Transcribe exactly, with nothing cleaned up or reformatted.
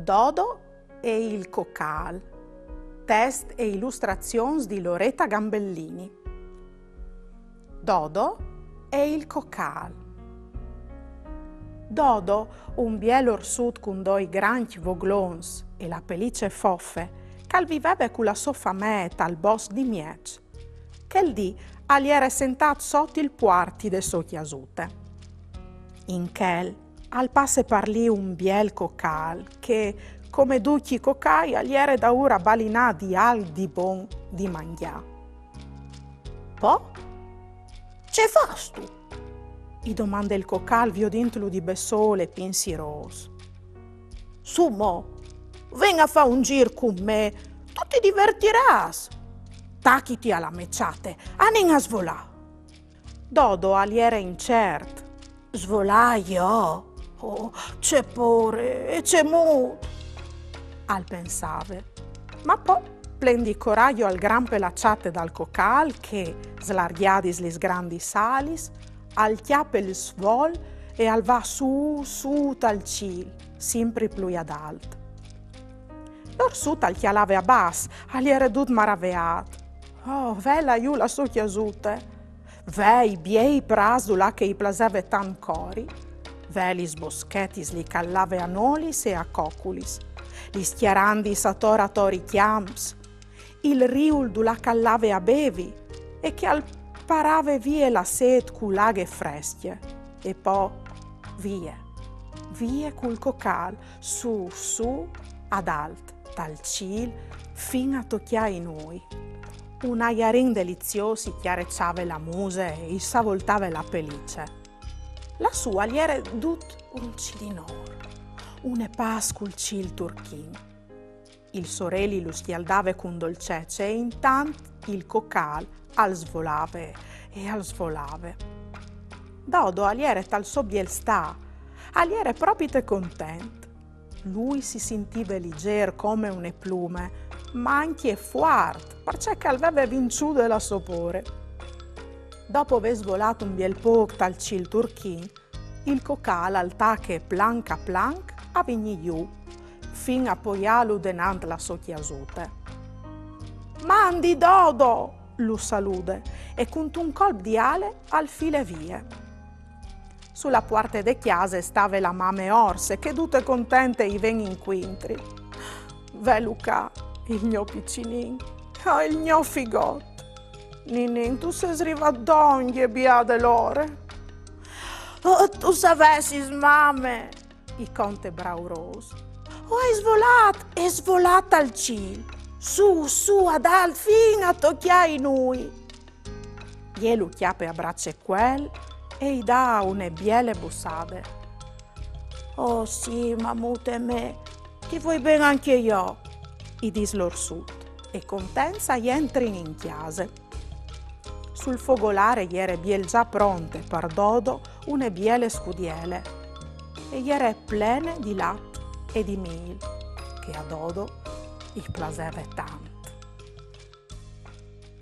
Dodo e il cocâl. Test e ilustrazions di Loretta Gambellini. Dodo e il cocâl. Dodo, un biel orsut cun doi grancj voglons e la pelice fofe, che al viveve cu la sô famee tal bosc di Mieç. Chel dì al jere sentât sot il puarti de sô cjasute. In chel al passe par li un biel cocâl che, come ducj i cocâi, al jere daûr a balinâ di alc di bon di mangjâ. Po? Ce fâstu? I domande il cocâl viodintlu di bessôl e pinsirôs. Sù mo, ven a fâ un zîr cun me, tu ti divertirâs. Tachiti a la mê çate, anìn a svolâ. Dodo al jere incert. Svolâ jo? Oh, ce pôre, e cemût? Al pensave. Ma po, plen di coragjo, al grampe la çate dal cocâl che, slargjadis lis grandis alis, al cjape il svol e al va sù, sù tal cîl, simpri plui adalt. L'orsut al cjalave a bas, al jere dut maraveât. Oh, vela jù la sô cjasute. Ve i biei prâts dulà che i plaseve tant cori. Ve lis boschetis li che al lave a nolis e a coculis. Lis cjarandis ator ator i cjamps. Il riul dulà che al lave a bevi e che al parave vie la sêt cu la aghe frescje. E po vie, vie cul cocâl, sù, sù, adalt, tal cîl, fin a tocjâ i nûi. Un aiarin deliziôs i cjareçave la muse e i savoltave la pelice. Lassù al jere dut un cidinôr, une pâs cul cîl turchin. Il soreli lu scjaldave cun dolcece e intant il cocâl al svolave e al svolave. Dodo al jere tal so biel stâ, al jere propite content. Lui si sintive lizêr come une plume, ma ancje fuart, parcè che al veve vinçude la sô pôre. Dopo vê svolât un biel pôc tal cîl turchin, il cocâl al tache planc a planc a vignî jù, fin a poiâlu denant la sô cjasute. Mandi Dodo! Lu salude e cuntun colp di ale al file vie. Su la puarte de cjase e stave la mame orse che dute contente i ven incuintri. Velu ca, il gno piçulin, ah, il gno figot. Ninin, tu sês rivât dongje, biade l'ore. Oh, tu savessis, mame, i conte braurôs. O ai svolât, e svolât tal cîl, sù, sù, adalt, fin a tocjâ i nûi. Jê lu cjape a bracecuel e i dà une biele bossade. Oh sì, mamute mê, ti voi ben ancje jo, i dîs l'orsut, e contents a jentrin in cjase. Sul fogolâr e jere biel za pronte par Dodo une biele scudiele, e jere plene di lat e di mîl, che a Dodo i plaseve tant.